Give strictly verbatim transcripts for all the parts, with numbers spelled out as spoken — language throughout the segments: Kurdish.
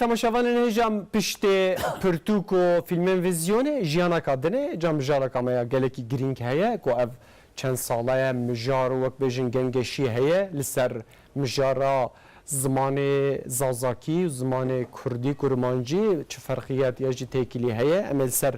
Temaşevanên hêja, piştê pirtûk û fîlmên vîzyonê, jiyaneka din e, ca mijareka me ya gelekî girîng heye, ku ev çend sala ye mijar û wek bêjin gengeşî heye li ser mijara zimanê zazakî û zimanê kurdî, kurmancî, çi ferqiyet ya jî têkilî heye. Em ê li ser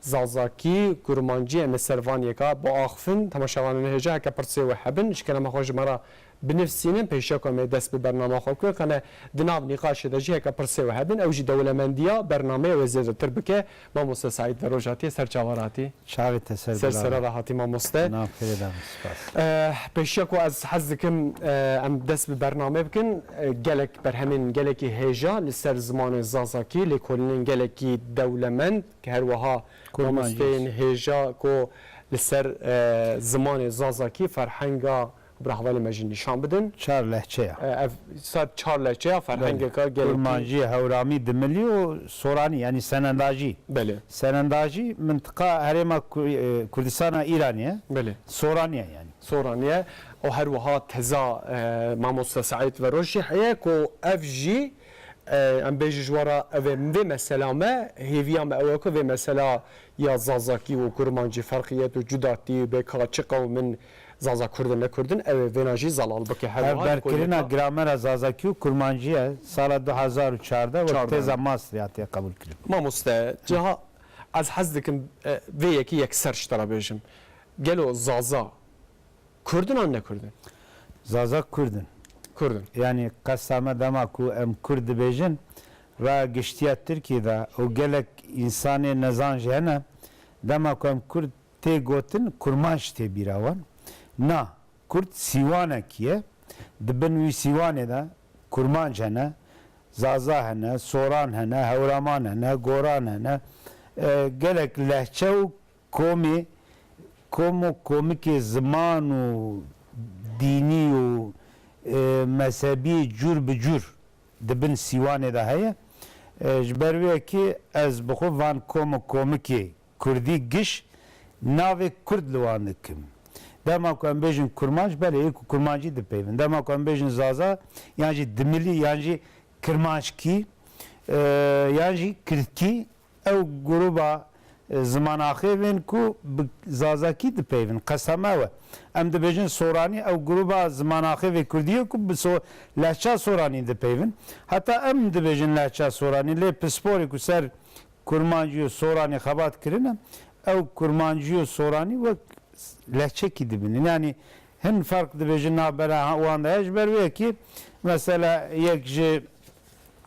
zazakî, kurmancî, em ê ser van yeka biaxifin. Temaşevanên hêja, heke pirsê we hebin, ji kerema xwe ji me re binivîsînin, pêşiya ku em ê dest bi bernama xwe bikin, qene di nav nîqaşê de jî heke pirsê we hebin, ew jî dewlemendiya bernameyê wê zêdetir bike. Mamoste Seîd Veroj hatiye, ser çava re hatî. Çavê te ser Ser bila sera be. Re hatî mamoste. Nav xêrê de be, spas. Eh, pêşiya ku ez hez dikim, eh, em dest bi bernameyê bikin, eh, gelek berhemên gelekî hêja li ser zimanê zazakî, lêkolînên gelekî dewlemend, ki her wiha Kurmancî. Mamosteyên hêja ku li ser, eh, zimanê zazakî, ferhenga, bi hevalê me jî nîşan bidin. Çar lehçe ya. E, ev sar çar lehçe ya, ferhengeka Belê. Gelekî. Kurmancî, Hewramî, Dimilî û Soranî, yanî senendajî. Belê. Senendajî mintiqa Herêma Ku-, e, Kurdistana Îranê ye. Belê. Soranî ye yanî. Soranî ye. O her wiha teza, e, mamoste Seîd Veroj jî heye ku ev jî, e, em bêjin ji we re ev ê vê mesela me, hêviya me ew e ku vê mesela ya zazakî û kurmancî ferqiyet û cudatî bê ka çi qewm in, Zaza Kurd in ne Kurd in, ew ê vêna jî zelal bike. Her Ev wiha berkirina lêkolîneka gramera zazakî û kurmancî ye. Sala du hezar û çardeh wek Çardeh. Teza masterê hatiye qebûlkirin. Mamoste, ciha ez hez dikim, e, vê yekî yekser ji te re bêjim. Gelo Zaza Kurd in an ne Kurd in? Zaza Kurd in. Kurd in. Yanî qesta me dema ku em Kurd dibêjin, raya giştiya Tirkiyê de û gelek însanê nezan jî hene, dema ku em Kurd tê gotin, kurmanc tê bîra wan. Na, Kurd sîwanekî ye. Di bin wî sîwanê de kurmanc hene, zaza hene, soran hene, hewraman hene, goran hene. E, gelek lehçe û komê, kom û komikê ziman û dînî û, e, mezhebî cûr bi cûr di bin sîwanê de heye. E, ji ber wê yekê ez bi xwe van kom û komikê kurdî giş navê kurd li wan dikim. Dema ku em bêjin kurmanc, belê, ê ku kurmancî dipeyvin. Dema ku em bêjin zaza, yan jî dimilî, yan jî kirmanckî, e, yan jî kirdkî, ew gruba, e, zimanaxêvên ku bi zazakî dipeyvin. Qesema we. Em dibêjin soranî, ew gruba zimanaxêvê kurdî ye ku bi so-, lehça soranî dipeyvin. Heta em dibêjin lehça soranî, lê pisporê ku ser kurmancî û soranî xebat kirine, ew kurmancî û soranî wek lehçekî dibînin. Yanî hin ferq dibêjin navbera wan de heye. Ji ber wê yekê mesela yek ji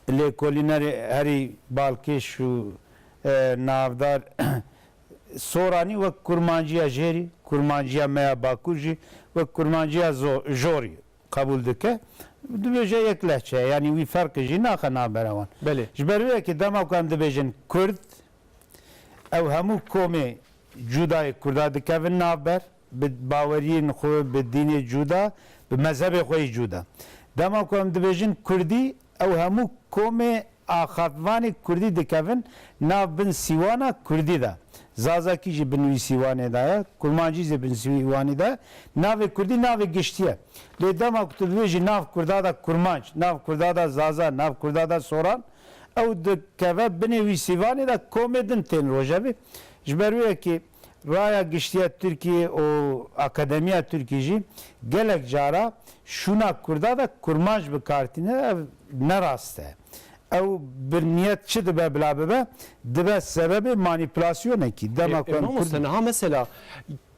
lêkolînerê herî balkêş û, e, navdar soranî wek kurmanciya jêrî, kurmanciya me ya bakur jî wek kurmanciya zo-, jorî qebûl dike. Dibêje yek lehçe ye, yanî wî ferqê jî naxe navbera wan. Belê. Ji ber wê yekê dema ku em dibêjin kurd, ew hemû komê cudayê kurda dikevin navber, bi baweriyên xwe, bi dînê cuda, bi mezhebê xwe yî cuda. Dema ku em dibêjin kurdî, ew hemû komê axaftvanê kurdî dikevin nav bin sîwana kurdî de. Zazakî jî bin wî sîwanê de ye, kurmancî jî bin sîwanê de ye. Navê kurdî navê giştî ye. Lê dema ku tu dibêjî nav kurda de kurmanc, nav kurda de zaza, nav kurda de soran, ew dikeve binê wî sîvanê de komê din tên rojevê. Ji ber wê yekê raya giştiya Tirkiyê û akademiya Tirkî jî gelek cara şûna kurda de kurmanc bi kar tîne, ev ne rast e. Ew bi niyet çi dibe bila bibe, dibe sebebê manîpulasyonekî. Dema Ê, ku ê, em mamoste, Kurd niha mesela,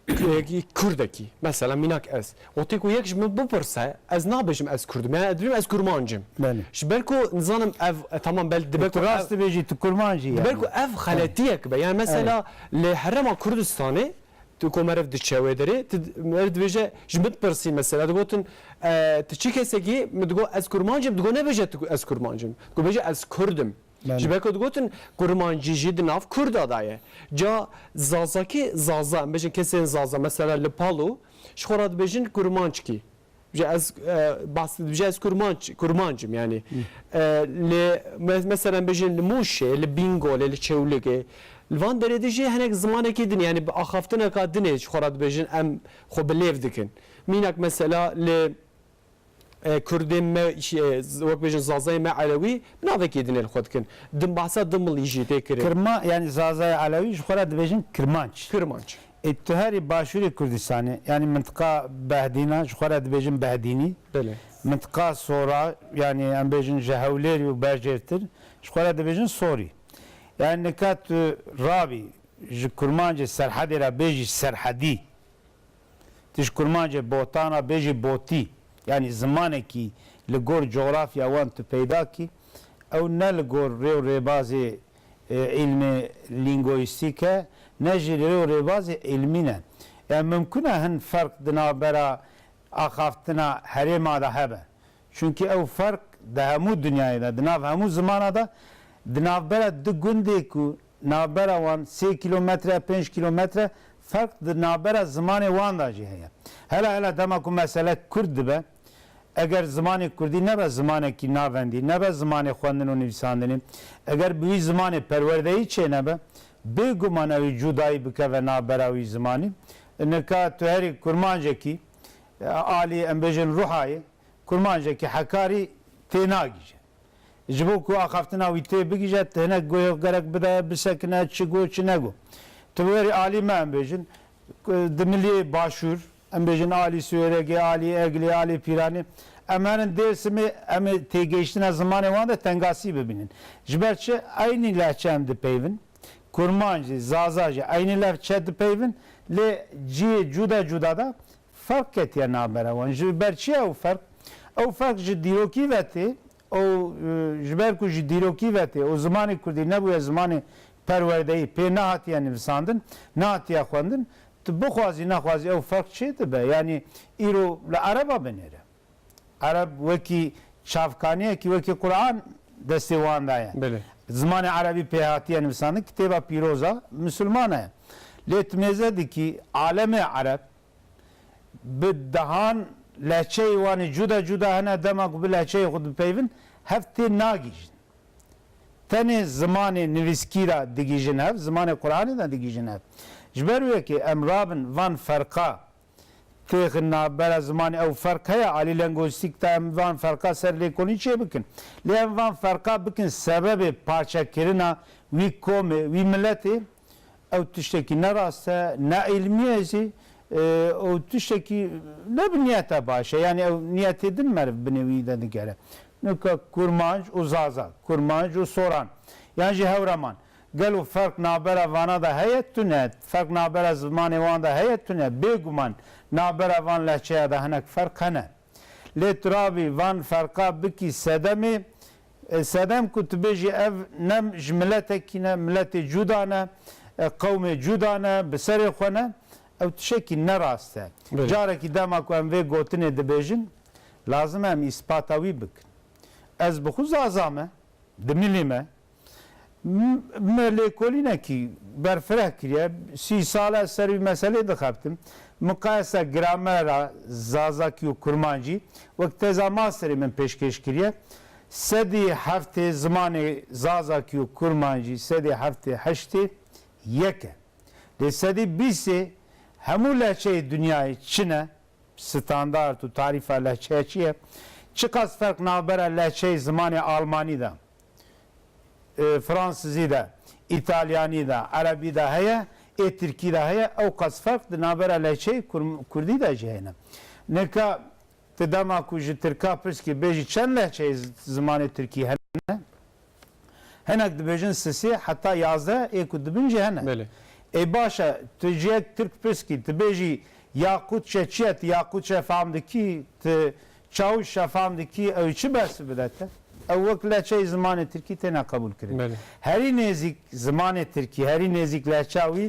e, kurdekî, mesela mînak ez, wextê ku yek ji min bipirse, ez nabêjim ez kurd im. Yani ez dibêjim ez kurmanc im. Belê. Ji ber ku nizanim ev, e, tamam, bel-, dibe ku Tu rast ev, dibêjî, tu kurmanc î dibe yani. Ku ev xeletiyek be. Yani mesela Evet. Li Herêma Kurdistanê, tu ku meriv diçe wê derê, tu meriv dibêje, ji min dipirsî mesela, digotin, e, tu çi kesekî, min digo ez kurmanc im, digo nebêje tu ez kurmanc im. Digo bêje ez kurd im. Belê. Ji ber ku digotin kurmancî jî di nav kurda de ye. Ca zazakî, zaza, em bêjin kesên zaza, mesela li Palo, ji xwe re dibêjin kurmanckî. Ji ez, e, bas, dibêje ez kurmanc, kurmanc im yani. Hı. E, li, me-, mesela em bêjin li Mûşê, li Bîngolê, li Çewligê, li van derê de jî hinek zimanekî din, yani bi axaftineka din ê ji xwe re dibêjin, em xwe bi lêv dikin. Mînak mesela li E, Kurdên me, şi-, e, z-, wek bêjin Zazayê me Elewî, bi navekê din li xwe dikin. Din behsa du milî jî tê kirin. Kirma-, yani Zazayê Elewî ji xwe re dibêjin Kirmanc. Kirmanc. Ê tu herî başûrê Kurdistanê, yani mintiqa Behdîna, ji xwe re dibêjin Behdînî. Belê. Mintiqa Sora, yani em bêjin ji Hewlêrî û berjêrtir, ji xwe re dibêjin Sorî. Yani nika tu rabî ji Kurmancê Serhedê re bêjî Serhedî, tu ji Kurmancê Botana bêjî Botî, yani zimanekî li gor cografya wan tu peyda kî, ew ne li gor rê û rêbazê, e, îlmê lîngoyîstîk e, ne jî li rê û rêbazê îlmî ne. Yani mimkun e hin ferq di navbera axaftina herêma de hebe. Çunkî ew ferq di hemû dinyayê de, di nav hemû zimana de, di navbera du gundê ku navbera wan sê kîlometre, pênc kîlometre, ferq di navbera zimanê wan de jî heye. Hela hela dema ku mesele kurd dibe, eger zimanê kurdî nebe zimanekî navendî, nebe zimanê xwendin û nivîsandinê, eger bi wî zimanê perwerdeyî çênebe, bêguman ew ê cudayî bikeve navbera wî zimanî. Nika tu herî kurmancekî, e, alî em bêjin Ruhayê, kurmancekî Hekarî tênagihîje. Ji bo ku axaftina wî tê bigihîje, tu hinek guhê xwe gerek bide, bisekine, çi got, çi negot. Tu bi werî alî me, em bêjin, di miliyê başûr, em bêjin alî Siwêregê, alî Eglê, alî Pîranê, em herin Dêrsimê, em ê têgihiştina zimanê wan de tengasî bibînin. Ji ber çi? Eynî lehçe em dipeyvin. Kurmanc jî, Zaza jî eynî lehçe dipeyvin, lê cihê cuda cuda de ferq ketiye navbera wan. Ji ber çi ye ew ferq? Ew ferq ji dîrokî ve tê, ew, e, ji ber ku ji dîrokî ve tê û zimanê kurdî nebûye zimanê perwerdeyî, pê nehatiye nivîsandin, nehatiye xwendin, tu bixwazî nexwazî ew ferq çêdibe. Yanî îro li ereba binêre. Ereb wekî çavkaniyekî, wekî Quran destê wan de ye. Belê. Zimanê erebî pê hatiye nivîsandin, kitêba pîroza misilmana ye. Lê tu mêze dikî alemê ereb bi dehan lehçeyê wan ê cuda cuda hene, dema ku bi lehçeyê xwe dipeyvin, hev tê nagihîjin. Tenê zimanê nivîskî de digihîjin hev, zimanê Quranê de digihîjin hev. Ji ber wê yekê em rabin van ferqa têxin navbera zimanê, ew ferq heye, alî lengostîk de em van ferqa ser lêkolîn çêbikin. Lê em van ferqa bikin sebebê parçekirina wî komê, wî miletê, ew tiştekî ne rast e, ne îlmî ye jî, e, ew tiştekî ne bi niyete baş e. Yanî ew niyetê din meriv binê wî de digere. Nika kurmanc û zaza, kurmanc û soran, yan jî hewreman. Gelo ferq navbera vana de heye tune? Ferq navbera zimanê wan de heye tune? Bêguman navbera van lehçeya de hinek ferq hene. Lê tu rabî van ferqa bikî sedemê, e, sedem ku tu bêjî ev ne ji miletekî ne, miletê cuda ne, e, qewmê cuda ne, bi serê xwe ne, ew tişekî ne rast e. Belê. Carekî dema ku em vê gotinê dibêjin, lazim e em îspata wî bikin. Ez bi xwe Zaza me, di milî me, M-, me lêkolînekî berfireh kiriye. Sî sal e ez ser wî meselê dixebtim. Miqayese gramera zazakî û kurmancî wek teza masterê min pêşkêş kiriye. Sedî heftê zimanê zazakî û kurmancî, sedî heftê heştê yek e. Lê sedî bîstê hemû lehçeyê dinyayê çi ne? Standart û tarîfa lehçeya çi ye? Çiqas ferq navbera lehçeyê zimanê almanî de, e, fransizî de, îtalyanî de, erebî de heye, ê tirkî de heye, ew qas ferq di navbera lehçeyê kur-, kurdî de jî hene. Nika tu dema ku ji tirka pirs kî bêjî çend lehçeyê z-, zimanê tirkî hene? Hinek dibêjin sisê heta yazdeh ê ku dibin jî hene. Belê. Ê baş e, tu ji yek tirk pirs kî, tu bêjî Yaqûtçe çi ye, tu Yaqûtçe fam dikî, tu Çawûşçe fam dikî, ew çi bers bide te? Ew wek lehçeyê zimanê tirkî têne qebûl kirin. Belê. Herî nêzîk zimanê tirkî, herî nêzîk lehça wî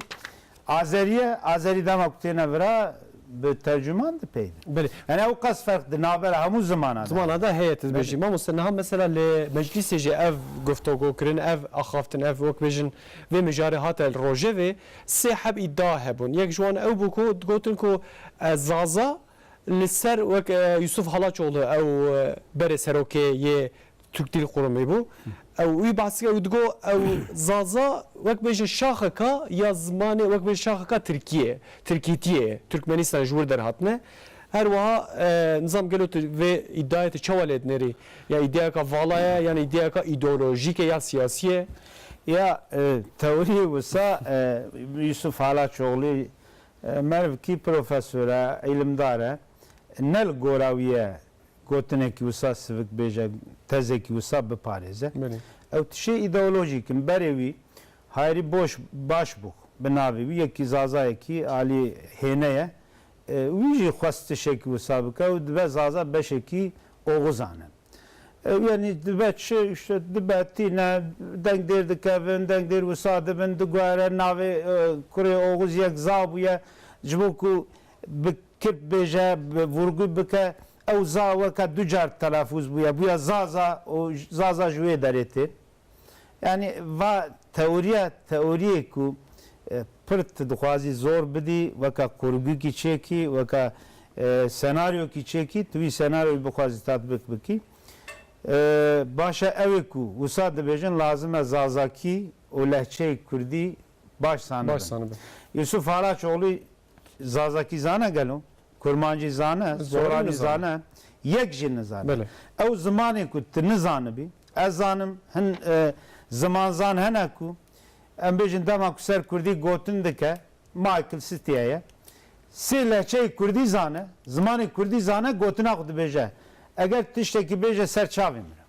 Azerî ye, Azerî dema ku têne vira bi tercûman dipeyvin. Belê. Yani ew qas ferq di navbera hemû zimana de. Zimana de heye, tu dibêjî. Belê. Mamoste, niha mesela li meclîsê jî ev guftogû kirin, ev axaftin, ev wek bêjin vê mijarê hate li rojevê, sê heb îdia hebûn. Yek ji wan ew bû ku digotin ku, e, Zaza li ser wek, e, Yusuf Halaçoğlu ew, e, berê serokê yê Türk Dil Kurumu bû. Ew wî behs kir, ew digo ew Zaza wek bêjin şaxeka ya zimanê, wek bêjin şaxeka Tirkiye, Tirkîtiyê, Türkmenistan ji wir derhatine. Her wiha, e, nizam gelo tu vê îdiayê tu çawa lê dinêrî? Ya îdiayeka vala ye, yan îdiayeka îdeolojîk e ya siyasî ye? Ya, e, teoriyê wisa, e, Yusuf Halaçoğlu, e, merivkî profesor e, îlimdar e. Ne li gora wî ye gotinekî wisa sivik bêje, tezekî wisa biparêze. Belê. Ew tişê îdeolojîk in. Berê wî Hayrî Boş, Başbûk bi navê wî yekî zazayekî alî hêne ye. E, wî jî xwest tişekî wisa bike û dibe zaza beşekî oxuzan e. E, yanî dibe çi, işte dibe tîne, deng dêr dikevin, deng dêr wisa dibin, diguhere navê, e, kurê oxuz yek za bûye. Ji bo ku bi kirp bêje, bi vurgû bike, ew za weke du car telafûz bûye. Bûye zaza û zaza ji wê derê tê. Yanî va teoriya, teoriyê ku, e, pir tu dixwazî zor bidî, weke kurgûkî çêkî, weke, e, senaryokî çêkî, tu wî senaryoyî bixwazî tatbîq bikî. E, baş e, ew ê ku wisa dibêjin, lazim e zazakî û lehçeyê kurdî baş zanibin. Baş zanibin. Yusuf Halaçoğlu Zazakî zane gelo? Kurmancî zane, Soranî zane, yek jî nizane. Belê. Ew zimanê ku tu nizanibî, ez zanim, hin, e, zimanzan hene ku, em bêjin dema ku ser kurdî gotin dike, Michael Stiye ye. Sê lehçeyê kurdî zane, zimanê kurdî zane, gotina xwe dibêje. Eger tiştekî bêje ser çavê min re.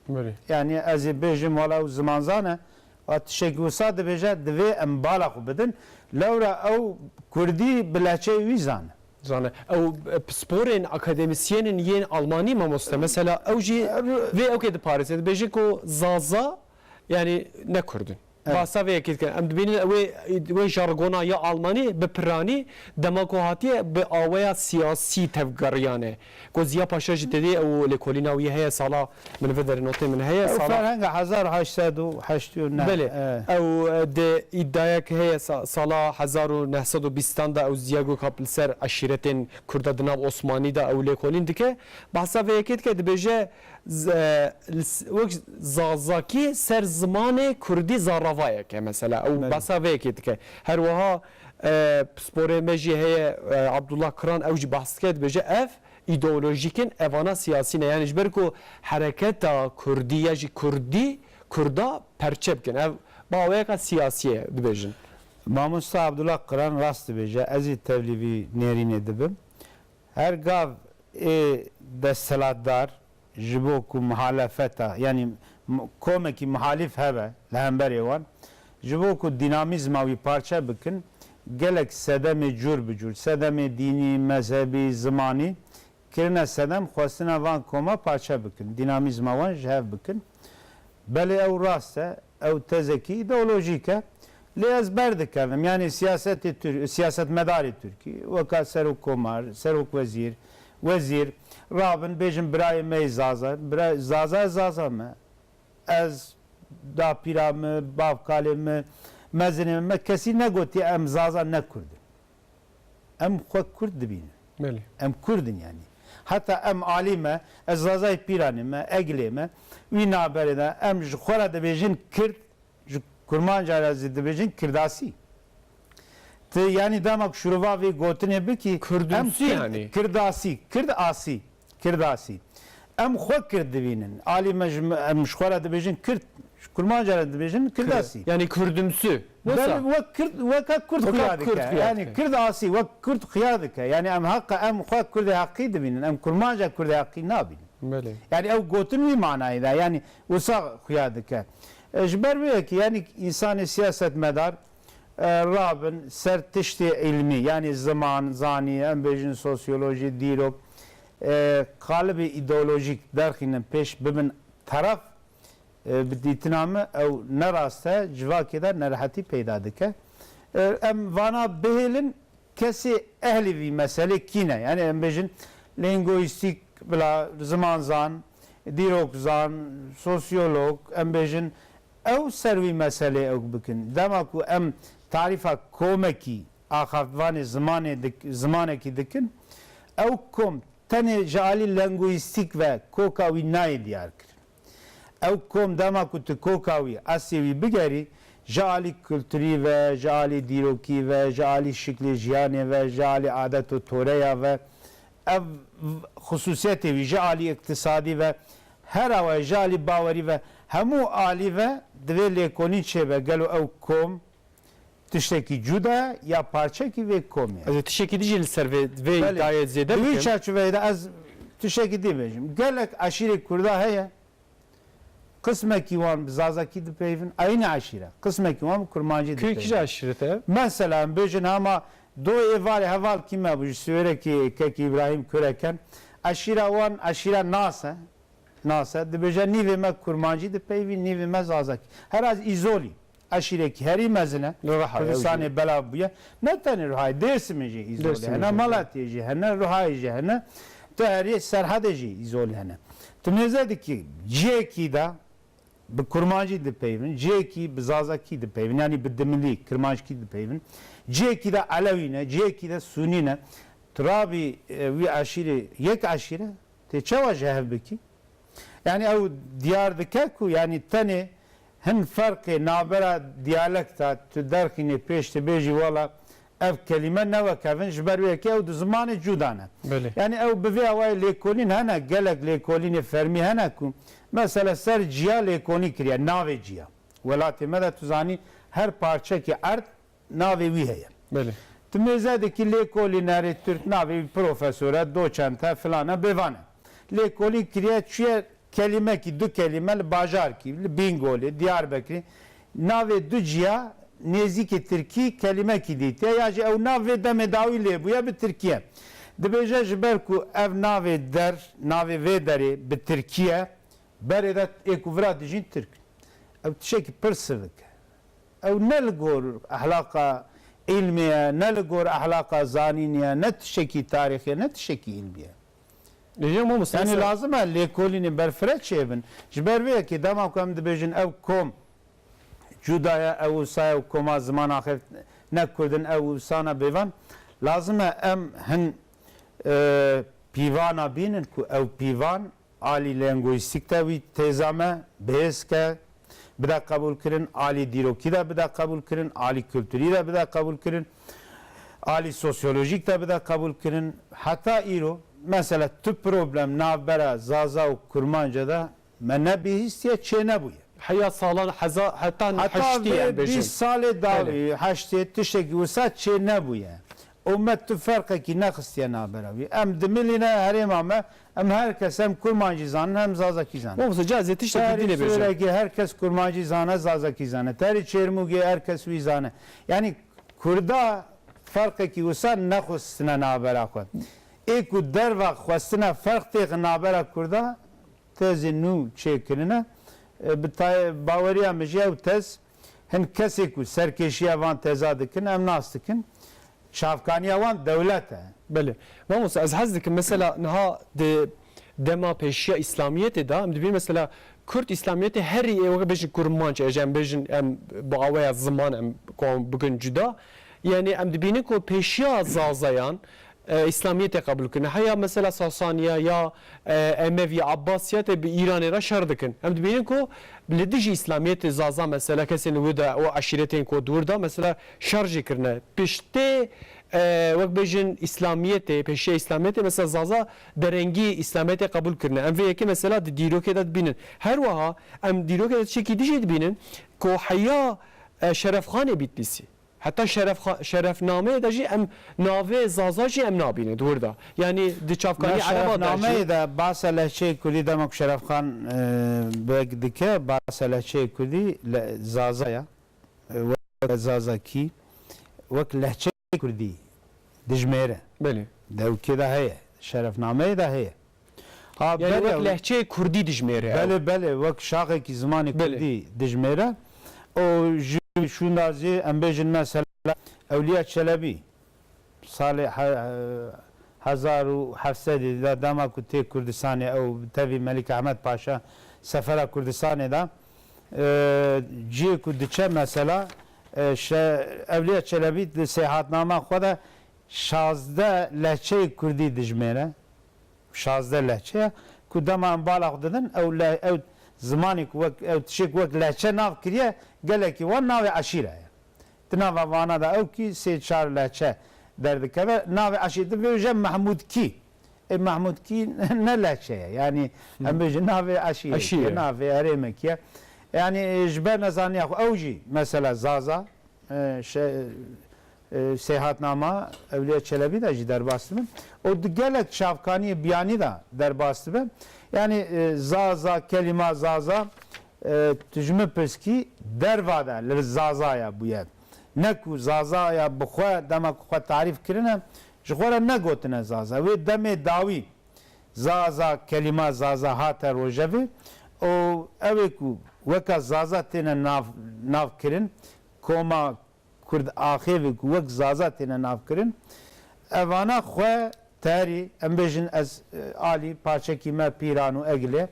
Belê. Yanî ez ê bêjim, wala ew zimanzan e, a tiştekî wisa dibêje, divê em bala xwe bidin. Lewra ew kurdî bi lehçeyê wî zane. Zane. Ew, e, pisporên akademîsyenên yên Almanî, mamoste, mesela ew jî vê ewkê diparêze, dibêje ku Zaza, yanî ne Kurd in. Evet. Basa vê yekê dikin. Em dibînin wê, wê jargona ya Almanî bi piranî dema ku hatiye bi aweya siyasî tevgeriyane. Ku Ziya Paşa jî tedê ew lêkolîna wî heye sala, min vê derê notê min heye, ew sala ferhenga hezar heşt sed û heştê û neh. Belê. Evet. Ew, e, di îdayek heye sa-, sala hezar û neh sed û bîstan de ew Ziya Gökalp li ser eşîretên Kurda di nav Osmanî de ew lêkolîn dike. Behsa vê yekê dike, dibêje, Z-, li s-, wek Zazakî ser zimanê Kurdî zaravayek e mesela. Ew behsa vê yekê dike. Her wiha, e, pisporê me jî heye, e, Abdullah Kiran, ew jî behs dike, dibêje ev îdeolojîk in, evana siyasî ne. Yanî ji ber ku hereketa Kurdî ya jî Kurdî, Kurda perçe bikin. Ev baweyeka siyasî ye, dibêjin. Mamosta Abdullah Kiran rast dibêje, ez jî tevlî vî nêrînê dibim. Her gav ê desthilatdar ji bo ku muhalefeta, yanî m-, komekî muhalîf hebe li hemberê wan, ji bo ku dînamîzma wî parçe bikin, gelek sedemê cûr bi cûr, sedemê dînî, mezhebî, zimanî kirine sedem, xwestine van koma parçe bikin, dînamîzma wan ji hev bikin. Belê ew rast e, ew tezekî îdeolojîk e. Lê ez berdikevim, yanî siyasetê Tir-, siyasetmedarê Tirkî, weka serokkomar, serokwezîr, wezîr, rabin bêjin birayê me yê Zaza, bira-, Zaza ez Zaza me. Ez dapîra me, bavkalê me, mezinê me, me kesî negotiye em Zaza ne Kurd in. Em xwe Kurd dibînin. Belê. Em Kurd in yanî. Heta em alî me, ez Zazayê Pîranê me, Egilê me, wî navberê de em ji xwe re dibêjin Kird, ji Kurmanca re zî dibêjin Kirdasî. Tu yanî dema ku şurova vê gotinê bikî, em Kurdimsî Kird-, yanî. Kirdasî, Kird asî, Kirdasî. Em xwe Kird dibînin. Alî me ji, em ji xwe re dibêjin Kird, ji Kurmanca re dibêjin Kirdasî. Yanî Kurdimsî. Wisa? Belê, wek Kird, weka Kurd xuya dike. Yanî Kird asî, wek Kurd xuya dike. Yanî em heq e, em xwe Kurdê heqî dibînin. Em Kurmanca Kurdê heqî nabînin. Belê. Yanî ew gotin wî manayê de. Yanî wisa xuya dike. E, ji ber wê yekê, yanî însanê siyasetmedar, e, rabin ser tiştê îlmî, yanî ziman, zanî, em bêjin sosyolojî, dîrok, e, qalibê îdeolojîk derxînin pêş, bibin teref, e, bi dîtina min ew ne rast e, civakê de nerehetî peyda dike. E, em vana bihêlin, kesê ehlê vî meselê kî ne? Yanî em bêjin lîngoîstîk, bila zimanzan, dîrokzan, sosyolog, em bêjin ew ser wî meselê ew bikin. Dema ku em tarîfa komekî axaftvanê zimanê dik-, zimanekî dikin, ew kom tenê ji alî lîngoîstîk ve koka wî nayê diyar kirin. Ew kom dema ku tu koka wî, eslê wî bigerî, ji alî kulturî ve, ji alî dîrokî ve, ji alî şiklê jiyanê ve, ji alî adet û toreya ve, ev xusûsiyetê wî ji alî îktisadî ve, her awe ji alî bawerî ve, hemû alî ve divê lêkolîn çêbe. Gelo ew kom tiştekî cuda ya parçekî vê komê? Ez ê tiştekî dijî li ser vê, vê Belê. îdayê zêde Di wî bikim. çarçoveyê de ez tiştekî dî bêjim. Gelek eşîrê Kurda heye, qismekî wan bi Zazakî dipeyvin, aynî eşîre. Qismekî wan bi Kurmancî Kuyê kîja dipeyvin. eşîret e? Mesela, em bêjin hema do êvarê heval kî me bû, ji Siwêrekê kekî Îbrahîm Kureken. Eşîra wan, eşîra Nas e. Nas e. Dibêje nîvê me Kurmancî dipeyvî, nîvê me Zazakî. Her az Îzolî. Eşîrekî herî mezin e. Rihayê Kurdistanê belav bûye. Ne tenê Rihayê, Dêrsimê jî Îzolî Dêrsimê hene, jî. Malatiyê jî hene, Rihayê jî hene. Tu herî Serhedê jî Îzolî hene. Tu mêze dikî cihekî de bi Kurmancî dipeyvin, cihekî bi Zazakî dipeyvin, yanî bi Dimilî, Kirmanckî dipeyvin. Cihekî de Elewî ne, cihekî de Sûnî ne. Tu rabî, e, wî eşîrê, yek eşîre, tê çawa ji hev bikî? Yanî ew diyar dike ku, yanî tenê hin ferqê navbera diyalekta tu derxînê pêş dibêjî, wela ev kelîme ne wek hev in, ji ber wê yekê ew di zimanê cuda ne. Belê. Yanî ew bi vê awayê lêkolîn hene, gelek lêkolînê fermî hene ku mesela ser ciya lêkolîn kiriye, navê ciya. Welatê me de tu zanî her parçekî erd navê wî heye. Belê. Tu mêze dikî lêkolînerê Tirk navê wî profesor e, doçent e, filan e, bêvan e. Lêkolîn kiriye, çûye kelîmekî, du kelîme li bajarkî, li Bîngolê, Diyarbekirê, navê du ciya nêzîkê tirkî kelîmekî dîtiye, ya jî ew nav vê demê dawî lê bûye bi tirkî ye. Dibêje ji ber ku ev navê der, navê vê derê bi tirkî ye, berê de ê ku vira dijîn tirk. Ew tiştekî pir sivik e. Ew ne li gor ehlaqa îlmê ye, ne li gor ehlaqa zanînê ye, ne tiştekî tarîxê ye, ne tiştekî îlmî ye. Ê, ya mamoste, Yanî mesela lazim e lêkolînê berfireh çêbin. Ji ber vê yekê dema ku em dibêjin ew kom cuda ye, ew wisa ye, ew koma ziman axir ne kurd in, ew wisa ne bêvan. Lazim e em hin, e, pîvana bînin ku ew pîvan alî lengûîstîk de wî têza me bihêz ke, bide qebûlkirin, alî dîrokî de bide qebûlkirin, alî kulturî de bide qebûlkirin, alî sosyolojîk de bide qebûlkirin. Heta îro, mesela, tu problem navbera Zaza û Kurmanca de me nebihîstiye, çênebûye. Heya salan heza-, heta Heta heştê vê em bêjin. bîst salê dawî, Belê. heştê, tiştekî wisa çênebûye. Û me tu ferqekî nexistiye navbera wî. Em dimilîne herêma me, em her kes hem Kurmancî zanin, hem Zazakî zanin. Mamoste, ca ez ê tiştekî Terî dînê bêjim. Sûrekê her kes Kurmancî zane, Zazakî zane. Terî Çêrmûgê her kes wî zane. Yanî Kurda ferqekî wisa nexistine navbera xwe. Ê ku derva xwestine ferq têxin navbera Kurda, tezê nû çêkirine. E, bi tay-, baweriya min jî ew tez hin kesê ku serkêşiya van teza dikin, em nas dikin. Çavkaniya wan dewlet e. Belê. Mamoste, ez hez dikim, mesela niha di dema pêşiya Îslamiyetê de, em dibînin mesela Kurd Îslamiyetê herî ê weke bêjin Kurmanc, e, em bêjin em bi aweya ziman em ku em bikin cuda. Yanî em dibînin ku pêşiya Zazayan, e, Îslamiyetê qebûl kirine. Heya mesela Sasaniya ya, e, Emeviya, Abbasiya tê bi Îranê re şer dikin. Em dibînin ku li dijî Îslamiyetê Zaza mesela kesên li wir de û eşîretên ku dûr de mesela şer jî kirine. Piştê, e, wek bêjin Îslamiyetê, pêşiya Îslamiyetê mesela Zaza derengî Îslamiyetê qebûl kirine. Em vê yekê mesela di dîrokê de dibînin. Her wiha em dîrokê de tiştekî dijî dibînin ku heya, e, Şerefxanê Bîtlîsî. Heta şeref-, şerefnameyê de jî em navê Zaza jî em nabînin di wir de. Yanî di çavkanî Ereba de jî. Şerefnameyê de bahsa lehçeyê Kurdî dema ku Şerefxan, e, beg dike, bahsa lehçeyê Kurdî le-, Zaza ya. E, wek Zazakî, wek lehçeyê Kurdî dijmêre. Belê. Dewkê de heye, şerefnameyê de heye. Ha, Yanî belê, wek lehçeyê Kurdî dijmêre ew. Belê, belê, wek şaxekî zimanê Belê. Kurdî dijmêre. Û ji şûnda zî em bêjin mesela Ewliya Çelebî salê he-, hezar û heft sedî de dema ku tê Kurdistanê ew tevî Melik Ehmed Paşa sefera Kurdistanê de, e, cihê ku diçe mesela, e, şe-, Ewliya Çelebî di sêhatnama xwe de şazdeh lehçeyê Kurdî dijmêre. Şazdeh lehçe ye ku dema em bala xwe didin, ew le-, ew zimanê ku wek, ew tişê ku wek lehçe nav kiriye, gelekî wan navê eşîre ye. Di nava vana de ew kî sê çar lehçe derdikeve, navê eşîre dibêje Mehmûdkî. Ê Mehmûdkî ne lehçe ye. Yanî, em bêjin navê eşîrekî ye, Eşîre. navê herêmekî ye. Yanî, e, ji ber nezaniya xwe ew jî mesela Zaza, e, şe-, e, Seyhatnama Ewliya Çelebî de jî derbas dibe. Û di gelek çavkaniyê biyanî de derbas dibe. Yanî, e, Zaza, kelîma Zaza, e, tu ji min pirs kî derva de li Zazaya bûye. Ne ku Zazaya bi xwe, dema ku xwe tarîf kirine, ji xwe re negotine Zaza. Wê demê dawî Zaza, kelîma Zaza hate rojevê û ew ê ku weka Zaza têne nav, nav kirin, koma Kurd axêvê ku wek Zaza têne nav kirin, evana xwe terî, em bêjin ez, e, alî parçekî me Pîran û Egilê,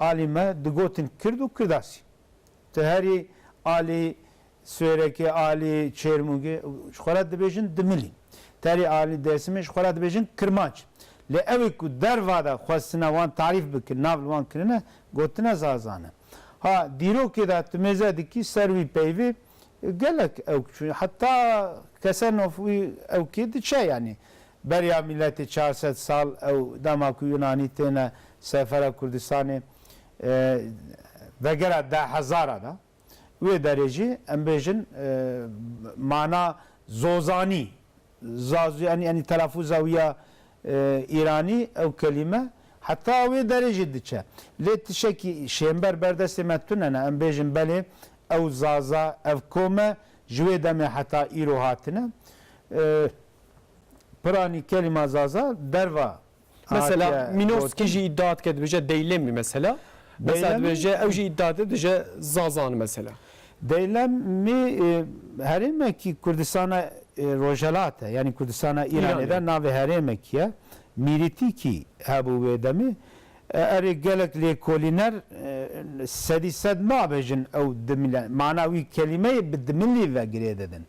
alî me digotin Kird û Kirdasî. Tu herî alî Swêrekê, alî Çêrmûgê, ji xwe re dibêjin Dimilî. Terî alî Dêrsimê ji xwe re dibêjin Kirmanc. Lê ew ê ku derva de xwestine wan tarîf bikin, nav li wan kirine, gotine Zaza ne. Ha, dîrokê de tu mêze dikî ser wî peyvê gelek ewk çûn. Heta Kesenov wî ewkê diçe, yanî beriya miletê çar sed sal ew dema ku Yunanî têne sefera Kurdistanê, e, vegera deh hezara de. Wê derê jî em bêjin, e, mana zozanî, zazû, yanî, yanî telafûza wî ya, e, îranî, ew kelîme heta wê derê jî diçe. Lê tişekî şênber ber destê me tune ne, em bêjin belê ew Zaza, ev kom e, ji wê demê heta îro hatine. E, Piranî kelîma Zaza derva Mesela hatiye Mînovskî gotin. jî îdia dike, dibêje Deylemî mesela. Mesela Deylemî dibêje, ew jî îdia dike, dibêje Zazan mesela. Deylemî, e, herêmekî Kurdistana, e, Rojhelat e, yanî Kurdistana Îranê Îranê. de navê herêmekî ye. Mîrîtîkî hebû wê demê. E, erê gelek lêkolîner, e, sedî sed nabêjin ew Dimilî. Mana wî kelîmeyê bi Dimilî ve girê didin.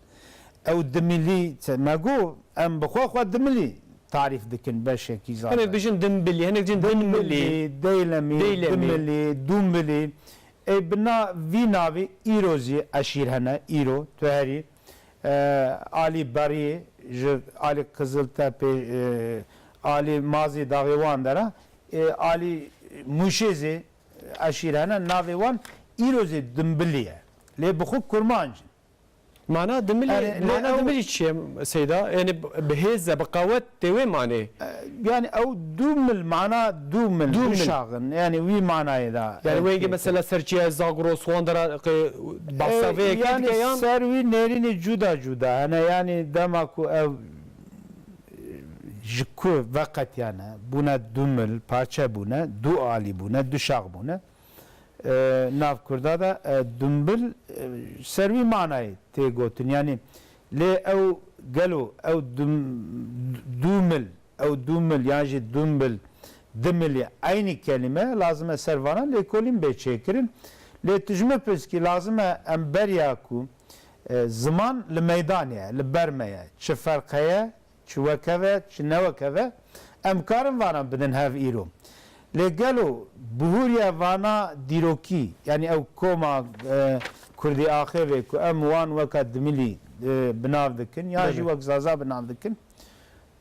Ew Dimilî, me got, em bi xwe xwe Dimilî tarîf dikin beşekî Zaza. Hinek dijin Dimbilî, hinek dijin Dimilî. Dimbilî, Deylemî, Deylemî. Dimilî, Dumbilî. Ê bi na-, vî navî îro zî eşîr hene, îro, tu herî, e, alî Beriyê, ji alî Qiziltepê, e, alî Mazî daxê wan dera, e, alî Mûşê zî eşîr hene, navê wan îro zî Dimbilî ye. Lê bi xwe Kurmanc in. Mana Dimilî, Yanî, lê mana ew Dimilî çi ye Seyda? Yanî bi hêz e, bi qewet tê wê manê. E, yanî ew dû mil, mana dû mil, Dû mil. dû şaxin. Yanî wî manayê de, Yani e, wengê tê- mesela ser çiye Zagros, Wandera, qe-, E, bahsa vê yekê yanî dike yan? ser wî nêrînê cuda cuda. Hene yanî dema ku ew, e, ji ku veqetiyane, bûne dû mil, parçe bûne, dû alî bûne, du şax bûne. E, nav Kurda de, e, dumbil, e, ser wî manayê tê gotin. Yanî lê ew gelo ew dum-, dû mil, ew dû mil yan jî dumbil, dimilî eynî kelîme lazim e ser vana lêkolîn bê çêkirin. Lê tu ji min pirskî lazim e em beriya ku, e, ziman li meydanê ye, li ber me ye. Çi ferq heye? Çi wekeve, çi newekeve, em karin vana bidin hev îro. Lê gelo bihûriye vana dîrokî, yanî ew koma, e, Kurdî axêvê ku em wan weka Dimilî, e, bi nav dikin, ya jî Belê. wek Zaza bi nav dikin,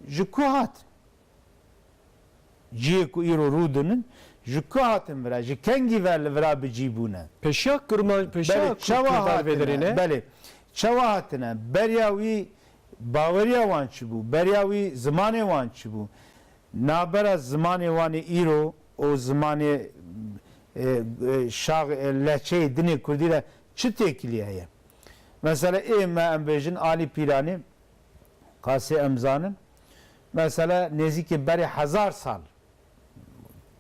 ji ku hat? Cihê ku îro rû dinin, ji ku hatin vira, ji kengî ver li vira bi cî bûne? Peşiya Kurman-, peşiya Belê, Kur-, çawa Kurdan hatine? vêderê ne? Belê, çawa hatine? Beriya wî baweriya wan çi bû? Beriya wî zimanê wan çi bû? Nabera zimanê wan ê îro û zimanê, e, e, şax-, e, lehçeyê dinê kurdî de çi têkilî heye? Mesela ê me em bêjin Alî Pîranî, qasê em zanin, mesela nêzîkî berê hezar sal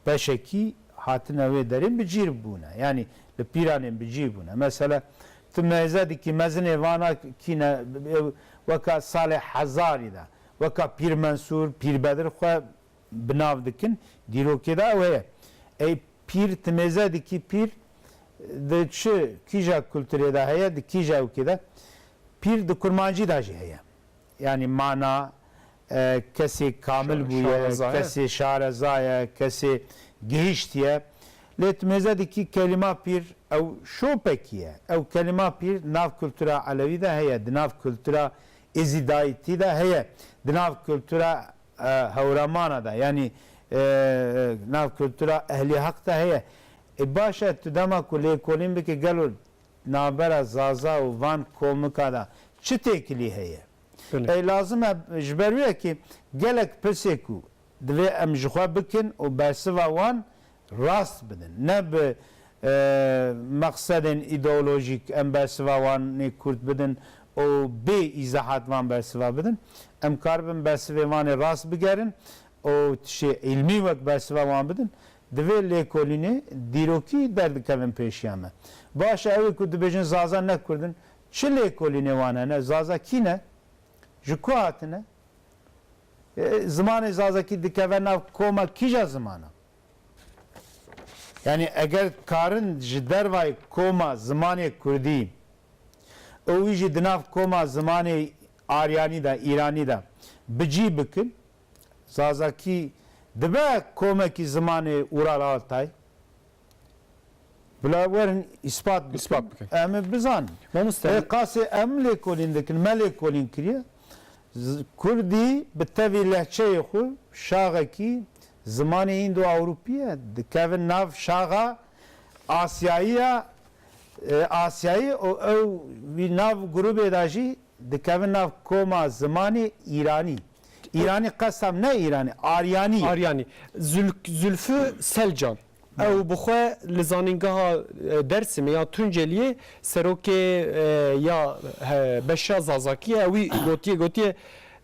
beşekî hatine wê derê bi cî bûne. Yanî li Pîranê bi cî bûne. Mesela tu mêze dikî mezinê vana kîne, weka salê hezarî de, weka Pîr Mensûr, Pîr Bedir xwe bi nav dikin, dîrokê de ew heye. Ey pîr, tu mêze dikî pîr di çi, kîja kulturê de heye, di kîja ewkê de? Pîr di kurmancî de jî heye. Yanî mana, e, kesê kamil Şa-, bûye, şareza ye. kesê şareza ye, kesê gihiştiye. Lê tu mêze dikî kelîma pîr ew şopekî ye. Ew kelîma pîr di nav kultura elewî de heye, di nav kultura êzîdayîtî de heye, di nav kultura e, hewramana de, yanî, e, nav kultura ehlî heq de heye. E, baş e, tu dema ku lêkolîn bike, gelo navbera Zaza û van komika de çi têkilî heye? Belê. E, lazim e, ji ber wê yekê gelek pirsê ku divê em ji xwe bikin û bersiva wan rast bidin. Ne bi, e, meqsedên îdeolojîk em bersiva wanê kurt bidin û bê îzahat van bersiva bidin. Em karibin bersivê wanê rast bigerin û tiştê îlmî wek bersiva wan bidin. Divê lêkolînê dîrokî derdikevin pêşiya me. Baş e, ew ê ku dibêjin Zaza ne Kurd in, çi lêkolînê wan hene? Zaza kî ne? Ji ku hatine? E, zimanê Zazakî dikeve nav koma kîja zimana? Yanî eger karin ji dervayê koma zimanê Kurdî û wî jî di nav koma zimanê Aryanî de, Îranî de bi cî bikin, Zazakî dibe komekî zimanê Ural Altay. Bila werin îspat bikin. Îspat bikin. Em ê bizanin. Mamoste. Lê qasê em lêkolîn dikin, me lêkolîn kiriye. Z-, Kurdî bi tevî lehçeyê xwe şaxekî zimanê Îndo-Ewropî ye. Dikevin nav şaxa Asyayî ya, e, Asyayî û ew wî nav grûbê de jî dikevin nav koma zimanê Îranî. Îranî qestem ne Îranî, Aryanî ye. Aryanî. Zül-, Zülfü Selcan. Belê. Ew bi xwe li zanîngeha, e, Dersimê ya Tunceliyê serokê, e, ya, he, beşa Zazakî ye. Wî gotiye, gotiye,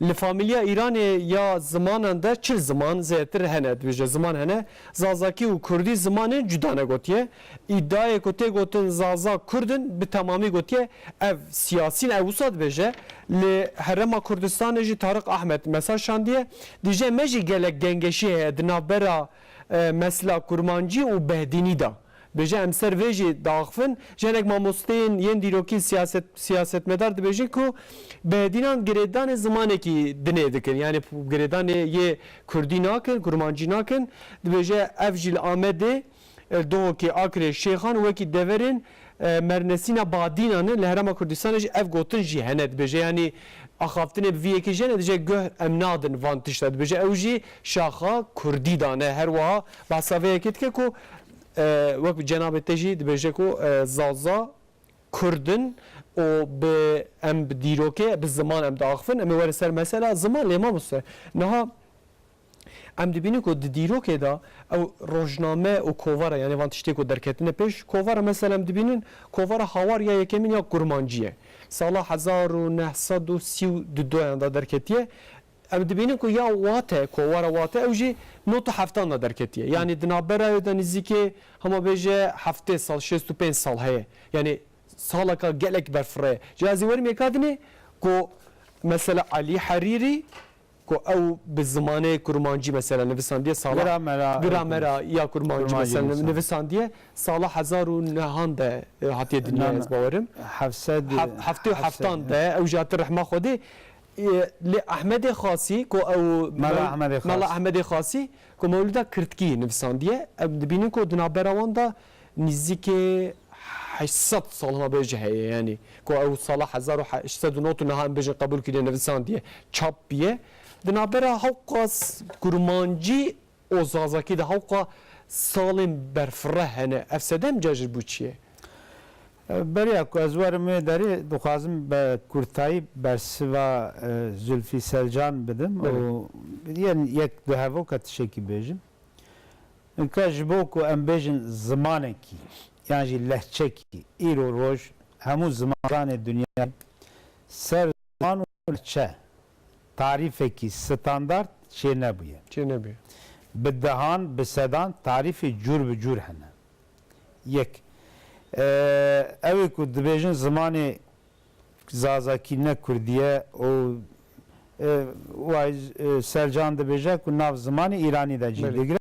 li famîlya Îranê ya zimanan de çil ziman zêdetir hene, dibêje ziman hene. Zazakî û Kurdî zimanên cuda ne gotiye. Îdiayê ku tê gotin Zaza Kurd in, bi temamî gotiye, ev siyasî ne, ew wisa dibêje. Li Herêma Kurdistanê jî Tariq Ahmed mesaj şandiye. Dibêje me jî gelek gengeşî heye di navbera, e, mesela kurmancî û behdînî de. Dibêje em ser vê jî diaxivin. Ji hinek mamosteyên yên dîrokî siyaset, siyasetmedar dibêjin ku behdînan girêdanê zimanekî dinê dikin. Yanî girêdanê yê kurdî nakin, kurmancî nakin. Dibêje ev jî li Amedê Li Dohokê, Akrê, Şêxan û wekî deverên, e, Mernesîna Badînan in, li Herêma Kurdistanê jî ev gotin jî hene dibêje. Yanî axaftinê bi vî yekê jî hene, dibêje guh em nadin van tişta. Dibêje ew jî şaxa Kurdî dane. Her wiha behsa vê yekê dike ku, e, wek cenabê te jî dibêje ku, e, Zaza Kurd in û bi, em bi dîrokê, bi ziman em diaxivin, em ê werin ser mesela ziman, lê mamoste. Niha em dibînin ku di dîrokê de ew rojname û kovara, yanî van tiştê ku derketine pêş, kovara mesela em dibînin, kovara Hawar ya yekemîn ya kurmancî ye. Sala hezar û neh sed û sî û duyan de derketiye. Em dibînin ku ya wate, kovara wate, ew jî nod û heftan de derketiye. Yanî di navbera wê de nîzîkê hema bêje heftê sal, şêst û pênc sal heye. Yanî saleka gelek berfireh. Ji ez ê werim yeka dinê ku mesela Elî Herîrî ku ew bi zimanê kurmancî mesela nivisandiye sala Gramera, gramera ya kurmancî kurmancî mesela nivisan. Nivisandiye sala hezar û nehan de, e, hatiye dinyayê, ez bawerim. Heft sed, heft-, heftê û heftan de ew jî hatiye rehma Xwedê. E, lê Ehmedê Xasî ku ew Mela Mew-, Ehmedê Mela Xasî. Ehmedê Xasî ku Mewlida Kirdkî nivisandiye, em dibînin ku di navbera wan de nîzîkê heşt sed sal hema bêje heye, yanî ku ew sala hezar û heşt sed û nod û neh em bêjin qebûl kiriye, nivisandiye, çap biye. Di navbera hewqas kurmancî û zazakî de hewqa salên berfireh hene. Ev sedem cejir bû çi ye? Beriya ku ez werim wê derê, dixwazim bi kurtayî bersiva, e, Zulfî Selcan bidim Belê. Û yên yek du hevoka tiştekî bêjim. Inka ji bo ku em bêjin zimanekî, yan jî lehçekî, îro roj hemû zimandanê dinyayê ser ziman û lehçe tarîfekî standard çênebûye. Çênebûye. Bi dehan, bi sedan tarîfê cûr bi cûr hene. Yek. E, ew ê ku dibêjin zimanê Zazakî ne Kurdî ye û, e, way, e, Selcan dibêje ku nav zimanê Îranî de cî Belê. digire.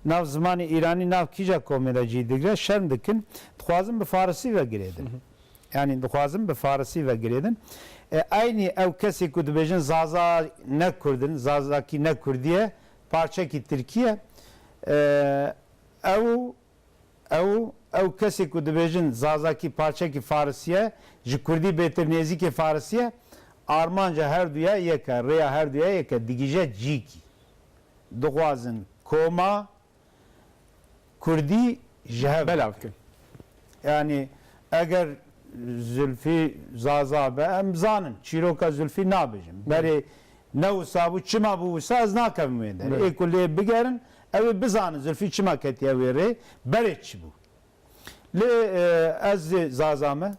Nav zimanê Îranî nav kîja komê de cî digire, şerm dikin. Dixwazin bi Farisî ve girêdin. Hı hı. Yanî dixwazin bi Farisî ve girêdin. E, eynî ew kesê ku dibêjin Zaza ne Kurd in, Zazakî ne Kurdî ye, parçekî Tirkî ye. E, ew, ew, ew kesê ku dibêjin Zazakî parçekî Farisî ye, ji Kurdî bêtir nêzîkê Farisî ye, armanca herduya yek e, rêya herduya yek e, digihîje cîkî. dixwazin koma Kurdî ji hev belav bikin. Yanî eger Zulfî Zaza be, em zanin, çîroka Zulfî nabêjin. Hı. Berê ne wisa bû, çima bû wisa, ez nakevim wê der. Evet. Ê ku lê bigerin, ew ê bizanin Zulfî çima ketiye wê rê, berê çi bû. Lê, e, ez zî Zaza me,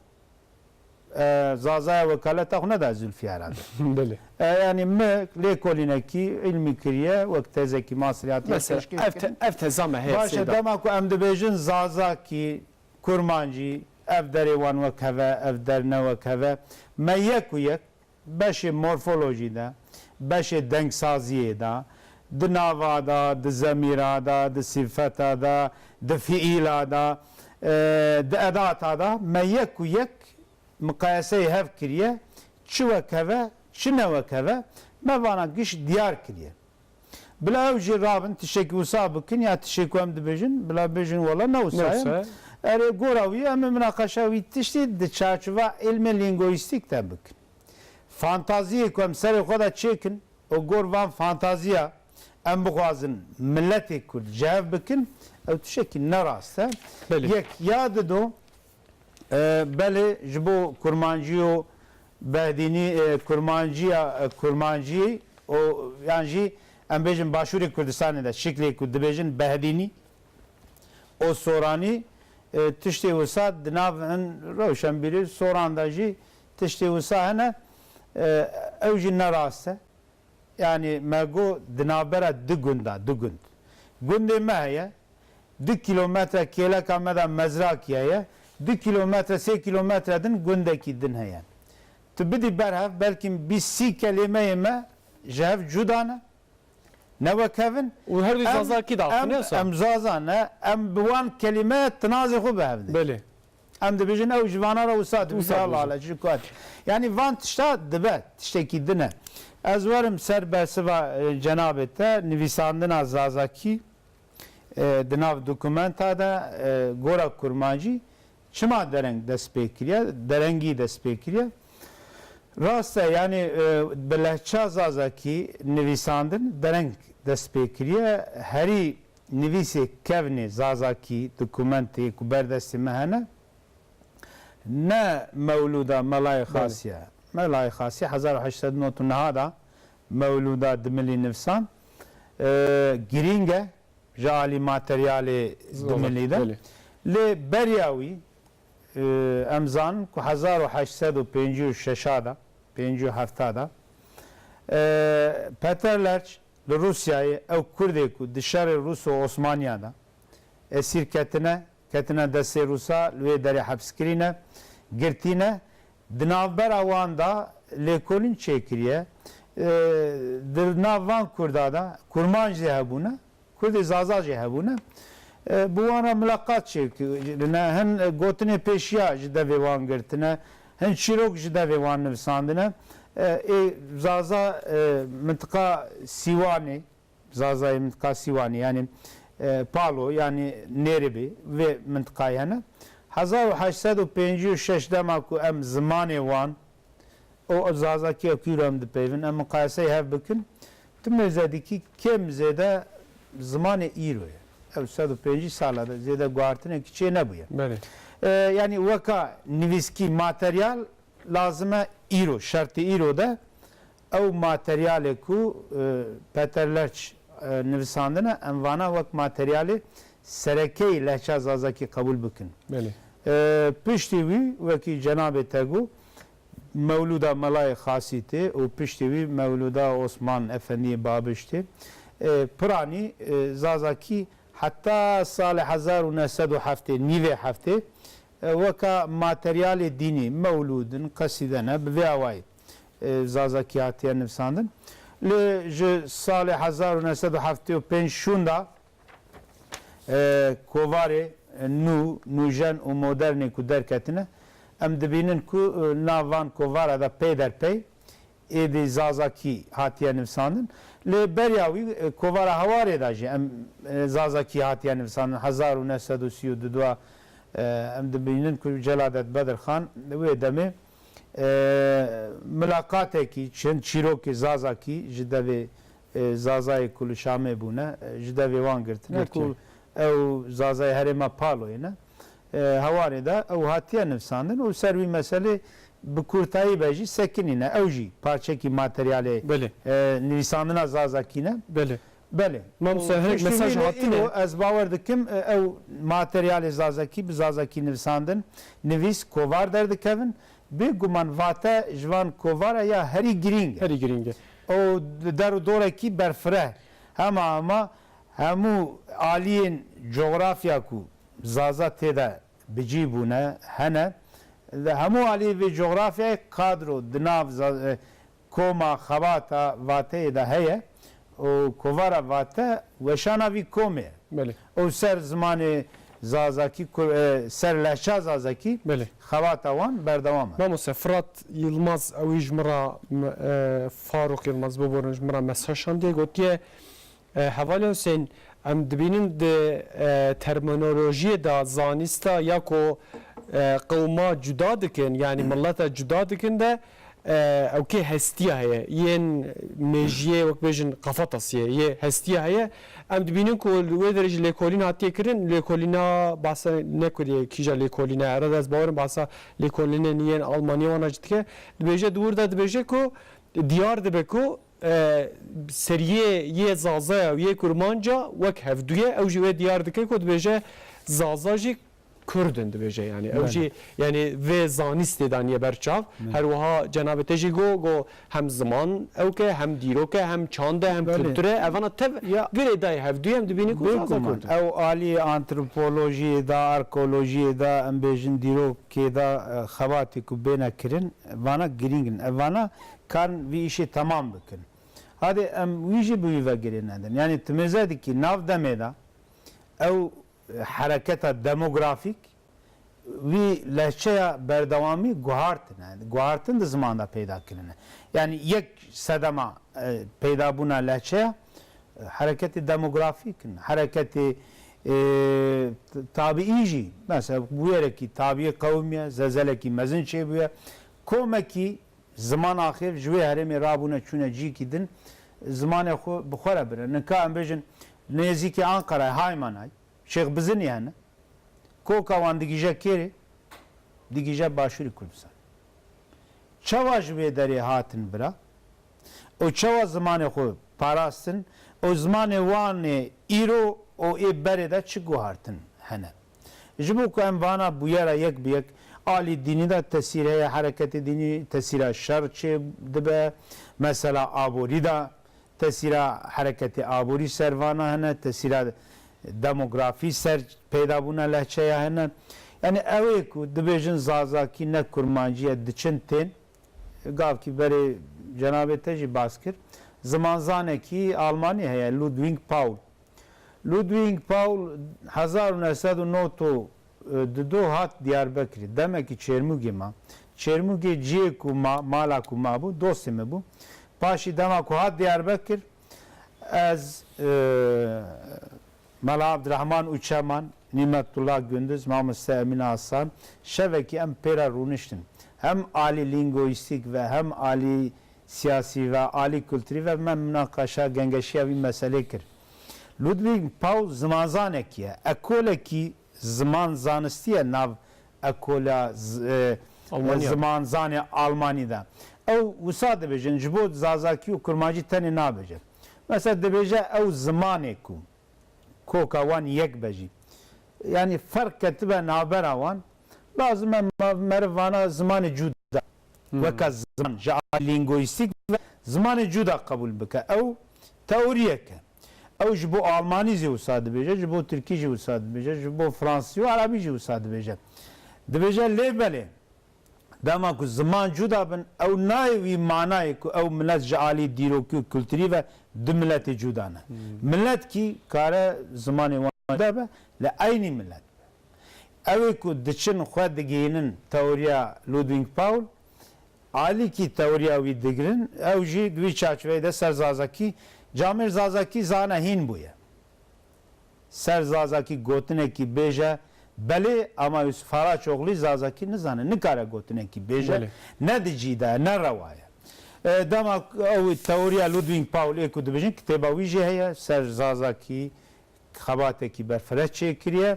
e, Zazaya wekaleta xwe neda Zulfî herhalde. Belê. E, yanî me lêkolînekî îlmî kiriye, wek tezekî masriyatî. Mesela, pêşkêş ev te-, kirin. Ev teza me heye. Baş e, Seyda. Dema ku em dibêjin Zazakî, Kurmancî, ev derê wan wek hev e, ev der ne wek hev e. Me yek û yek beşê morfolojî de, beşê dengsaziyê de, di nava de, di zemîra de, di sîfeta de, di fiîla de, e, di edata de me yek û yek miqayeseyê hev kiriye, çi wek hev e, çi ne wek hev e, me vana giş diyar kiriye. Bila ew jî rabin tiştekî wisa bikin ya tiştê ku em dibêjin, bila bêjin wela ne wisa ye. Ne wisa ye. Erê, gora wî em ê minaqeşa wî tiştî di çarçova îlmê lîngoyîstîk de bikin. Fantaziyê ku em serê xwe de çêkin û gor van fantaziya em bixwazin miletê Kurd ji hev bikin, ew tiştekî ne rast e. Belê. Yek ya dido, e, belê ji bo kurmancî û behdînî, e, kurmanciya, e, kurmancî û yan jî em bêjin Başûrê Kurdistanê de şiklê ku dibêjin behdînî û soranî, e, tiştê wisa di nav hin rewşenbîrê soran de jî tiştê wisa hene, e, ew jî ne rast e. Yanî me got di navbera du gunda, du gund. Gundê me heye, du kîlometre kêleka me de mezrakî heye, du kîlometre, sê kîlometre din gundekî din heye. Tu bidî ber hev, belkî bîst sî kelîmeyê me ji hev cuda ne, ne wek hev in. Û her du Em, Zazakî de em, ne sa? Em Zaza ne, em bi wan kelîme tinazê xwe bi hev dê. Belê. Em dibêjin ew ji vana re wisa dibêje, wisa dibêje. Allah Allah, ji ku hat. Yanî van tişta dibe, tiştekî din e. Ez werim ser bersiva, e, cenabê te, nivîsandina Zazakî, e, di nav dokumenta de, e, gora kurmancî çima dereng dest pê kiriye, derengî dest pê kiriye. Rast e, yanî, e, bi lehça Zazakî nivîsandin dereng dest pê kiriye. Herî nivîsê kevnê Zazakî dokumentê ku ber destê me hene, ne Mewlûda Melayê Belê. Xasî ye. Melayê Xasî hezar û heşt sed û nod û neh de Mewlûda Dimilî nivîsand. E, girîng e ji alî materyalê Zazakî, Dimilî de. Belê. Lê beriya wî, e, em zanin ku hezar û heşt sed û pêncî û şeş de, pêncî û heft de, e, Peter Lerch li Rûsyayê ew Kurdê ku di şerê Rûs û Osmaniya de esîr ketine, ketine destê Rûsa, li wê derê hepskirî ne, girtî ne. Di navbera wan de lêkolîn çêkiriye. E, di nav van Kurda de Kurmanc jî hebûne, Kurdê Zaza jî hebûne. E, bi wan re mileqat çêkirine, hin gotinê pêşiya ji devê wan girtine, hin çîrok ji devê wan nivîsandine. E, ê Zaza, e, mintiqa Sîwanê, Zazayê mintiqa Sîwanê, yanî, e, Palo, yanî Nêribê, vê mintiqayê hene. Hezar û heşt sed û pêncî û şeş dema ku em zimanê wan û Zazakiya kûr em dipeyvin, em miqayeseyê hev bikin, tu mêze dikî kêm zêde zimanê îro ye. Ew sed û pêncî sala de zêde guhartinekî çê nebûye. Belê. E, yanî weka nivîskî materyal lazim e îro, şertê îro de ew materyalê ku, e, Peter Lerch, e, nivîsandine, em vana wek materyalê serekeyî lehça Zazakî qebûl bikin. Belê. E, piştî wî, wekî cenabê te got, Mewlûda Melayê Xasî tê û piştî wî Mewlûda Osman Efendiyê Babiş tê. E, piranî, e, Zazakî heta salê hezar û neh sed û heftê, nîvê heftê, e, weka materyalê dînî, mewlûd in, qesîde ne, bi vê awayî, e, Zazakî hatiye nivîsandin. Lê ji salê hezar û neh sed û heftê û pênc şûnda, e, kovarê nû, nûjen û modernê ku derketine, em dibînin ku, e, nav van kovara de peyderpey êdî Zazakî hatiye nivîsandin. Lê beriya wî, e, kovara Hewarê de jî em, e, Zazakî hatiye nivîsandin. Hezar û neh sed û sî û du de, e, em dibînin ku Celadet Bedirxan wê demê, e, milaqatekî, çend çîrokê Zazakî ji devê, e, Zazayê ku li Şamê bûne, e, ji devê wan girtine, girtiye, ku ew Zazayê herêma Paloyê ne. E, hewarê de ew hatiye nivîsandin û ser wî meselê bi kurtayî be jî sekinîne. Ew jî parçekî materyalê, belê, e, nivîsandina Zazakî ne. Belê. Belê. Mamoste, û hinek piştî mesaj vî hatine. Îro ez bawer dikim, e, ew materyalê Zazakî bi Zazakî nivîsandin, nivîs, kovar derdikevin. Bêguman vate ji van kovara ya herî girîng e. Herî girîng e. Û di der û dorekî berfireh. Hema hema hemû aliyên cografya ku Zaza tê de bi cî bûne, hene. Li hemû aliyê vê cografyayê kadro di nav za-, e, koma xebata vateyê de heye û kovara vate weşana vî komê ye. Belê. Û ser zimanê Zazakî, ku-, e, ser lehça Zazakî, belê, xebata wan berdewam e. Mamoste Fırat Yılmaz, ew ê ji min re, m-, e, Faruk Yılmaz, biborin, ji min re mesaj şandiye, gotiye, e, Hevalê Husên, em dibînin di, e, terminolojiyê de zanista ya ku, e, qewma cuda dikin, yanî mileta cuda dikin de, e, ew kê hestiya heye, yên mêjiyê, wek bêjin, kafatasiyê, yê hestiya heye. Em dibînin ku li wê derê jî lêkolîn hatiye kirin, lêkolîna, behsa ne ku lê kîja lêkolîne, herhalde ez bawerim behsa lêkolînên yên Almaniya wana jî dike. Dibêje, di wir de dibêje ku diyar dibe ku, e, seriyê yê Zazaya û yê Kurmanca wek hevdu ye, ew jî wê diyar dike ku dibêje Zaza jî Kurd in dibêje, yanî ew, belê, jî, yanî vê zanîstê daniye ber çav. Belê. Her wiha cenabê te jî got, got hem ziman ewk e, hem dîrok e, hem çand e, hem, belê, kultur e. Evana tev, ya, girêdayî hevdû ye, em dibînin ku Zaza, bêguman, Kurd in. Ew alî antropolojiyê de, arkeolojiyê de, em bêjin dîrokê de, e, xebatê ku bêne kirin, vana girîng in. Ev vana karin vî îşê temam bikin. Hadê em wî jî bi wî ve girê nedin. Yanî tu mêze dikî nav demê de ew hereketa demografîk wî lehçeya berdewamî guhartine. Guhartin di ziman de peyda kirine. Yanî yek sedema, e, peydabûna lehçeya, e, hereketê demografîk in. Hereketê, e, t-, tabiî jî. Mesela bûyerekî tabiî qewimiye, zelzelekî mezin çêbûye. Komekî ziman axêv ji wê herêmê rabûne çûne cîkî din, zimanê xwe bi xwe re bire. Nika em bêjin nêzîkê Anqarayê, Haymanay, Şêx Bizinî hene. Koka wan digije kêrê, digije Başûrê Kurdistan. Çawa ji wê derê hatin vira? Û çawa zimanê xwe parastin? Û zimanê wan ê îro û ê berê de çi guhartin hene? Ji bo ku em vana bûyera yek bi yek, alî dînî de tesîr heye, hereketê dînî tesîra şer çê dibe, mesela aborî de tesîra hereketê aborî ser vana hene, tesîra demografî ser peydabûna lehçeya hene. Yanî ew ê ku dibêjin zazakî ne kurmancî ye, diçin tên, gavkî berê cenabê te jî bas kir, zimanzanekî Almanî heye, Ludwig Paul. Ludwig Paul hezar û neh sed û nod û du hat Diyarbekirê. Demekî Çêrmûgê ma. Çêrmûgê cihê ku ma, mala ku mabû, dostê min bû. Paşî dema ku hat Diyarbekir, ez, e, Mela Abdurrahman Uçaman, Nimetullah Gündüz, Mamoste Emîn Hasan, şevekî em pê re rûniştin. Hem alî lîngoîstîk ve hem alî siyasî ve, alî kulturî ve me minaqeşa gengeşiya vî meselê kir. Ludwig Paul zimanzanekî ye, ekolekî ziman zanistî ye nav ekola z-, e, Almanya. Zimanzanê Almanî de. Ew wisa dibêjin, ji bo zazakî û kurmancî tenê nabêje. Mesela dibêje ew zimanê ku koka wan yek be jî. Yanî ferq ketibe navbera wan. Lazim e ma-, meriv vana zimanê cuda. Hmm. Weka ziman, ji alî lîngoîstîk ve zimanê cuda qebûl bike. Ew teoriyek e. Ew ji bo almanî jî wisa dibêje, ji bo tirkî jî wisa dibêje, ji bo fransî û erebî jî wisa dibêje. Dibêje lê belê. Dema ku ziman cuda bin, ew nayê wî manayê ku ew milet ji alî dîrokî û kulturî ve du miletê cuda ne. Hmm. Milet kî kare zimanê wan cuda be, li eynî milet. Ew ê ku diçin xwe digihînin teoriya Ludwig Paul, alîkî teoriya wî digirin, ew jî di wî çarçoveyê de ser zazakî, camêr zazakî zana hîn bûye. Ser zazakî gotinekî bêje, belê, ama Yusuf Haraçoglî zazakî nizane, nikare gotinekî bêje, belê, ne di cî de ye, ne rewa ye. E, dema ew teoriya Ludwig Paul ê ku dibêjin, kitêba wî jî heye, ser Zazakî xebatekî berfireh çêkiriye.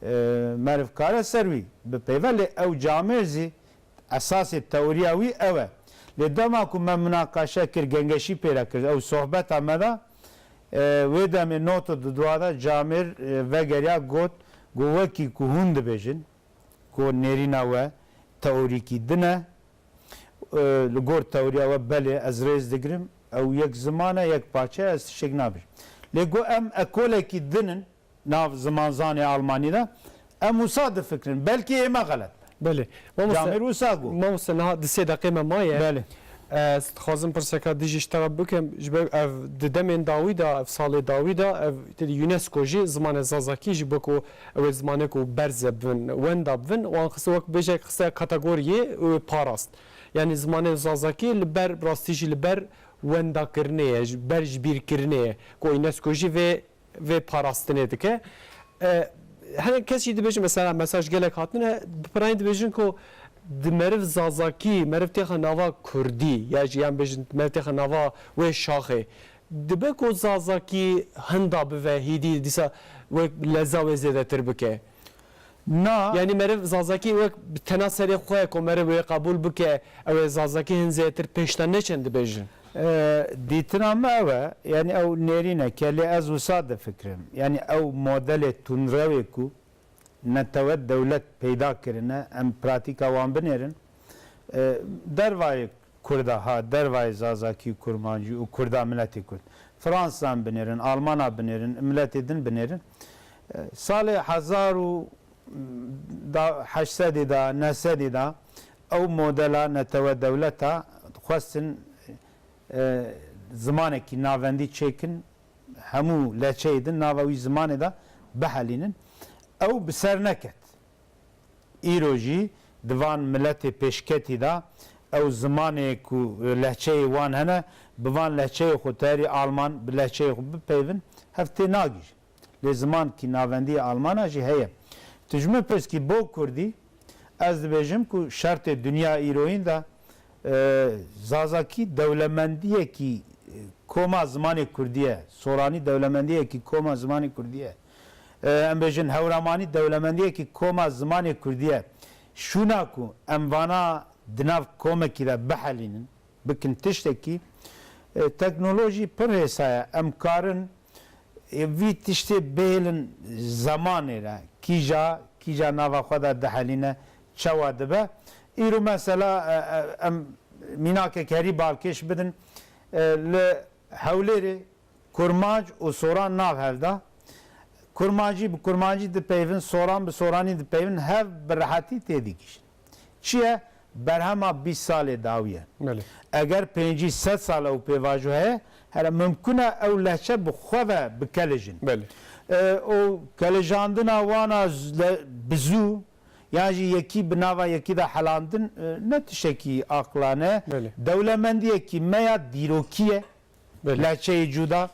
E, meriv kare ser wî bipeyve, lê ew camêr zî esasê teoriya wî ew e. Lê dema ku me munaqeşe kir, gengeşî pêre kir, ew sohbeta me de, e, wê demê noto di dua de camêr, e, vegeriya got, got, wekî ku hûn dibêjin, ku nêrîna we teorîkî din e, e, li gor teoriya we belê ez rêz digirim, ew yek ziman e, yek parçe ye, ez tiştek nabêjim. Lê got em ekolekî din in nav zimanzanê almanî de, em wisa difikirin. Belkî ê me xelet be. Belê. Mamoste, Camêr wisa got. Mamoste, niha di sê deqê me maye. Belê. Ez dixwazim pirseka dijî ji te re bikim. Ji ber ev di demên dawî de, ev salê dawî de, ev tê UNESCO jî zimanê Zazakî jî bo ku ew ê zimanê ku berze bibin, wenda bibin, wan xiste wek bêje xiste kategoriyê û parast. Yanî zimanê Zazakî li ber, rastî jî li ber wendakirinê ye, ji ber ji bîrkirinê ye. Ku UNESCO jî vê vê parastinê dike. E, hinek kes jî dibêjin, mesela mesaj gelek hatine, bi pirayî dibêjin ku di meriv Zazakî, meriv têxe nava Kurdî, ya jî yan bêjin meriv têxe nava wê şaxê. Dibe ku Zazakî hinda bive hîdî, dîsa wek leza wê zêdetir bike. Na. Yanî meriv Zazakî wek bi tena serê xwe ku meriv wê qebûl bike, ew ê Zazakî hin zêdetir pêş de neçin dibêjin. E, dîtina me ew e, yanî ew nêrîn e, ke lê ez wisa difikirim. Yanî ew modelê tundrewê ku netewe dewlet peyda kirine, em pratîka wan binêrin. E, dervayê Kurda, ha, dervayê Zazakî û Kurmancî û Kurda miletê Kurd. Fransan binêrin, Almana binêrin, miletê din binêrin. E, salê hezar û da heşt sedê de, neh sedê de ew modela netewe dewleta dixwestin, e, zimanekî navendî çêkin, hemû lehçeyê din nava wî zimanê de bihelînin. Ew bi ser neket. Îro jî di van miletê pêşketî de ew zimanê ku lehçeyê wan hene, bi van lehçeyê xwe, terî alman, bi lehçeyê xwe bipeyvin, hev tê nagihîjin. Lê zimankî navendî almana jî heye. Tu ji min pirs kî bo kurdî, ez dibêjim ku şertê dinya îroyîn de, e, Zazakî dewlemendiyekî, e, koma zimanê kurdî ye. Soranî dewlemendiyekî koma zimanê kurdî ye. E, em bêjin hewramanî dewlemendiyekî koma zimanê kurdî ye. Şûna ku em vana di nav komekî de bihelînin, bikin tiştekî, e, teknolojî pir hêsa ye. Em karin, e, vî tiştê bihêlin zemanê re. Kîja, kîja nava xwe de dihelîne, çawa dibe. Îro mesela, e, e, em mînakek herî balkêş bidin. E, li Hewlêrê Kurmanc û Soran nav hev de. Kurmancî bi Kurmancî dipeyvin, Soran bi Soranî dipeyvin, hev bi rehetî têdigihîjin. Çi ye? Berhema bîst salê dawî ye. Belê. Eger pêncî sed sal ew pêvajo heye, here mimkun e ew lehçe bi xwe ve bikelijin. Belê. E, û kelijandina wana z-, le-, bi zû, yan jî yekî bi nava yekî de helandin, e, ne tiştekî aqilane. Belê. Dewlemendiyekî me ya dîrokî ye. Belê. Lehçeyê cuda.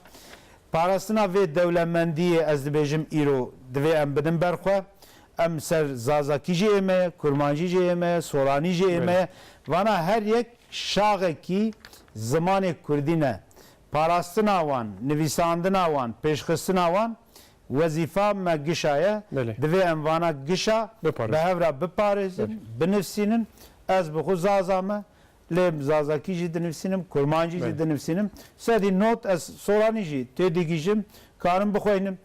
Parastina vê dewlemendiyê, ez dibêjim, îro divê em bidin ber xwe. Em ser Zazakî jî ê me ye, Kurmancî jî ê me ye, Soranî jî ê me ye. Belê. Vana her yek şaxekî zimanê kurdî ne. Parastina wan, nivîsandina wan, pêşxistina wan wezîfa me gişa ye. Belê. Divê em vana gişa Biparêzin. Bi hev re biparêzin, Belê. Binivîsînin. Ez bi xwe Zaza me, lê Zazakî jî dinivîsînim, Kurmancî jî Belê. Dinivîsînim. Sedî not ez Soranî jî têdigihîjim, karim bixweynim.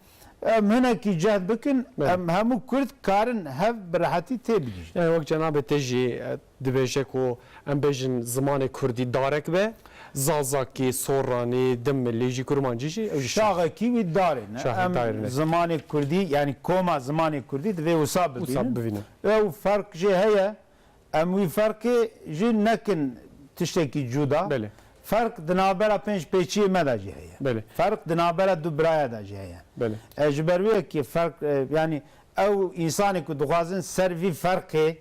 Em hinekî cehd bikin, Belê. Em hemû Kurd karin hev bi rehetî têbigihîjin. Yani wek cenabê te jî, e, dibêje ku em bêjin zimanê kurdî darek be, Zazakî, Soranî, Dimilî jî, Kurmancî jî, ew jî şaxekî wî darê ne. Şaxekî Em darê ne. Zimanê kurdî, yani koma zimanê kurdî divê wisa Wisa bibînin. Bibînin. Ew ferq jê heye. Em wî ferqê jî nekin tiştekî cuda. Belê. Ferq di navbera pênc pêçiyê me de jî heye. Belê. Ferq di navbera du biraya de jî heye. Belê. E, ji ber wê yekê ferq, e, yani ew însanê ku dixwazin ser vî ferqê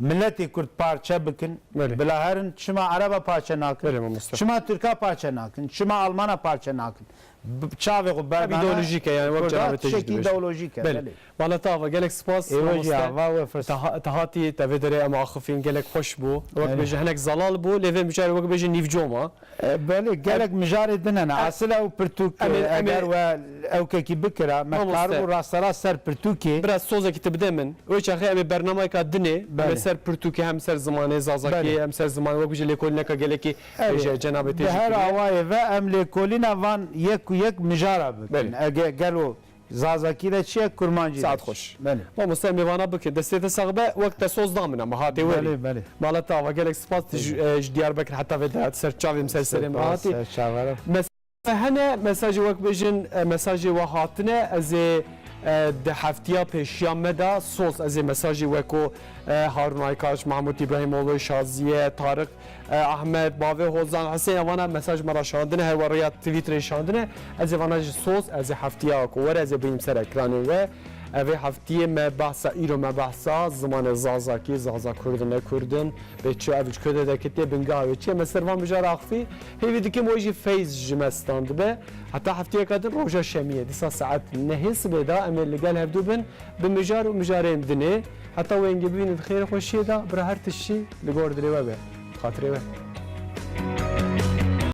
miletê Kurd parçe bikin, Belê. Bila herin, çima Ereba parçe nakin? Belê, mamoste. Çima Tirka parçe nakin? Çima Almana parçe nakin? Bi-, çavê xwe berdana. Ev îdeolojîk e, yani, wek Kurda cenabê te jî tiştekî dibêje. Îdeolojîk e, Belê. Belê. Wala te ava gelek spas, Êwe jî mamoste. Ava we firs. Te ha-, te hatî, te vê derê em axifîn, gelek xweş bû. Wek Belê. Bêje hinek zelal bû, lê vê mijarê wek bêje nîvcoma. E, belê, gelek Em, mijarê din hene. em, Asil ew pirtûk, em ê, e, em ê, eger we ewkekî bikira, me Mamoste. Karibû rasterast ser pirtûkê. Biraz sozekî tu bide min. Wê çaxê em ê bernameyeka dinê, em ê Belê. Ser pirtûkê hem ser zimanê zazakî, Belê. Hem ser zimanê wek bêje lêkolîneka gelekî Erê, bêje cenabê te bi jî her kiriye. Awayê ve em lêkolîna van yek û yek mijara bikin. Belê. Ege gelo zazakî de çi ye, kurmancî de Saet çi? Xweş. Belê. Mamoste em ê vana bikin. Destê te sax be, wek te soz da min ama hatê werî. Belê, belê. Mala te ava gelek spas tu ji, Belê. E, ji Diyarbekir heta vê de ser çavê min ser serê min Spas, hatî. E, çavara. Mes- Hene mesajê wek bêjin, e, mesajê we hatine, ez ê, e, di heftiya pêşiya me de soz, ez ê mesajê we ku, e, Harun Aykaç, Mahmut İbrahimoğlu, Şaziye, Tarık, e, Ahmet, Bavê Hozan, Hüseyin, evana mesaj me ra şandine, her we rêya Twitterê şandine, ez ê vana jî soz, ez ê heftiya ku were ez ê bînim ser ekranê we. Evê heftiyê me behsa, îro me behsa zimanê zazakî, zaza kurdin ne kurdin, bê çi ev ji ku de deketiye bingeha wê çi ye, me ser van mijar axifî. Hêvî dikim wê jî feyz ji me standibe. Heta heftiyeka din roja şemiyê, dîsa saet nehê sibê de em ê li gel hevdû bin, bi mijar û mijarên dinê. Heta wengê bibînin di xêr û xweşiyê de, bira her tiştî li gor dilê we be. Xatirê we.